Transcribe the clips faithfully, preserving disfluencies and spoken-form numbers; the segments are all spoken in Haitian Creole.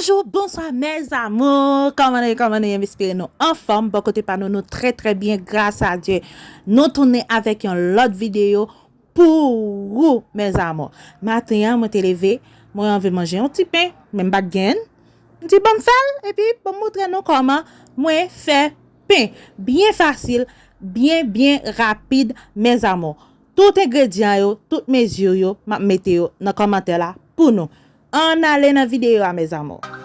Bonjou, bonswa, mes amours. Kòman nou ye, kòman nou ye? M espere nou anfòm. Bò kote pa nou, nou trè, trè byen, gras a Dye. Nou tounen avèk yon lòt videyo pou ou, mes amours. Maten an, mwen te leve, mwen anvi manje yon ti pen, men m pa t genyen. M di, "Ban m fè l," epi ban m montre nou kòman mwen fè pen. Byen fasil, byen, byen rapid, mes amours. Tout engredyan yo, tout mezi yo, m ap mete yo nan kòmantè la pou nou. Ann ale nan videyo a, mes amours.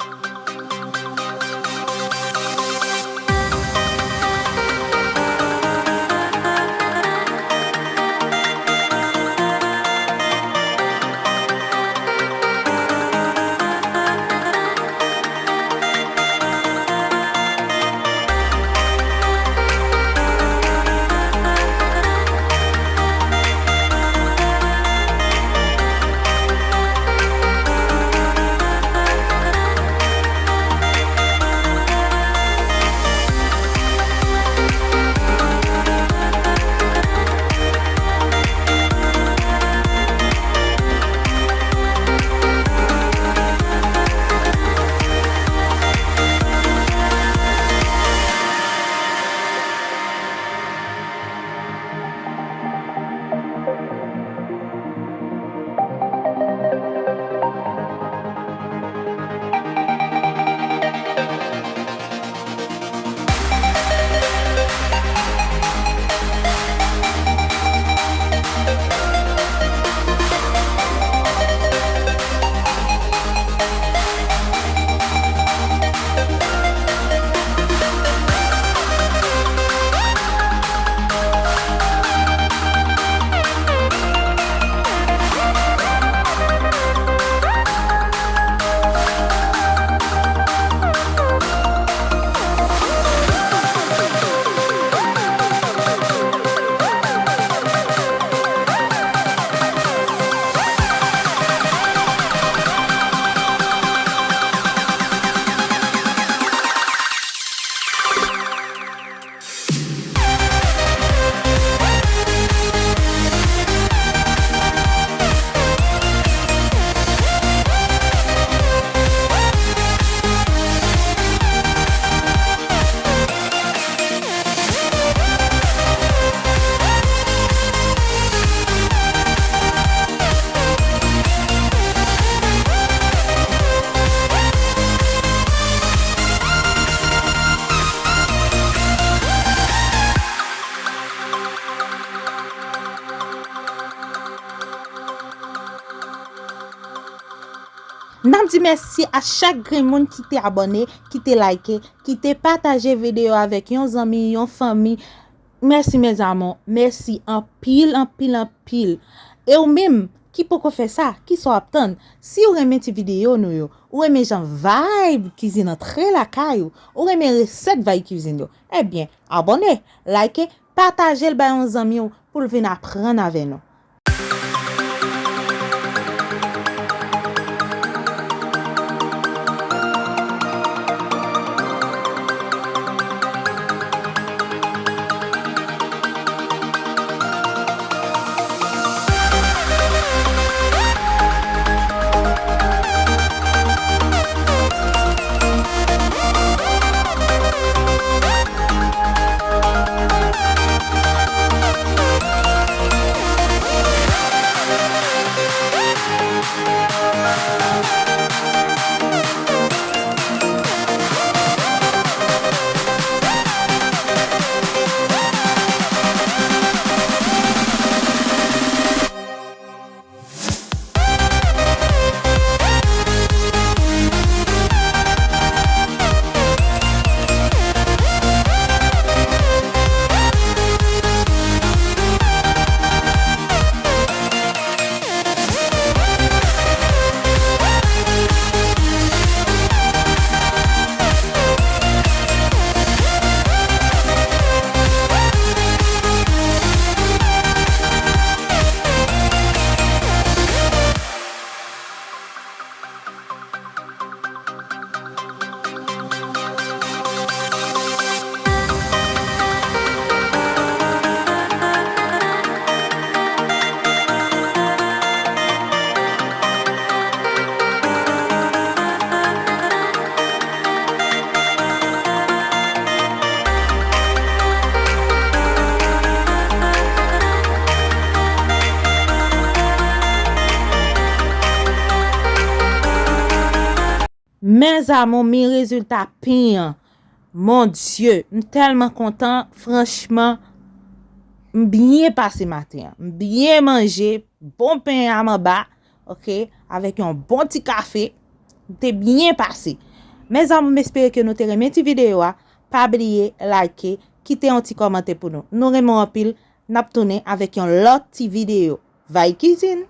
N ap di mèsi a chak grenn moun ki te abòne, ki te like, ki te pataje videyo avèk yon zanmi, yon fanmi. Mèsi, mes amours. Mèsi anpil, anpil, anpil. E ou menm ki poko fè sa, kisa w ap tann? Si w renmen ti videyo nou yo, ou renmen jan vibe kizin antre lakay ou, ou renmen resèt vibe kizin yo, ebyen, abòne, like, pataje l bay yon zanmi w pou l vin aprann avè nou. Mes amours, mi rezilta pen an. Mon Dieu, m tèlman kontan, franchman, m byen pase maten an. M byen manje, bon pen a manba, ok, avèk yon bon ti kafe. M te byen pase. Mes amours, m espere ke nou te renmen ti videyo a. Pa bliye like, kite yon ti kòmantè pou nou. Nou renmen w anpil, n ap tounen avèk yon lòt ti videyo. Vay kizin!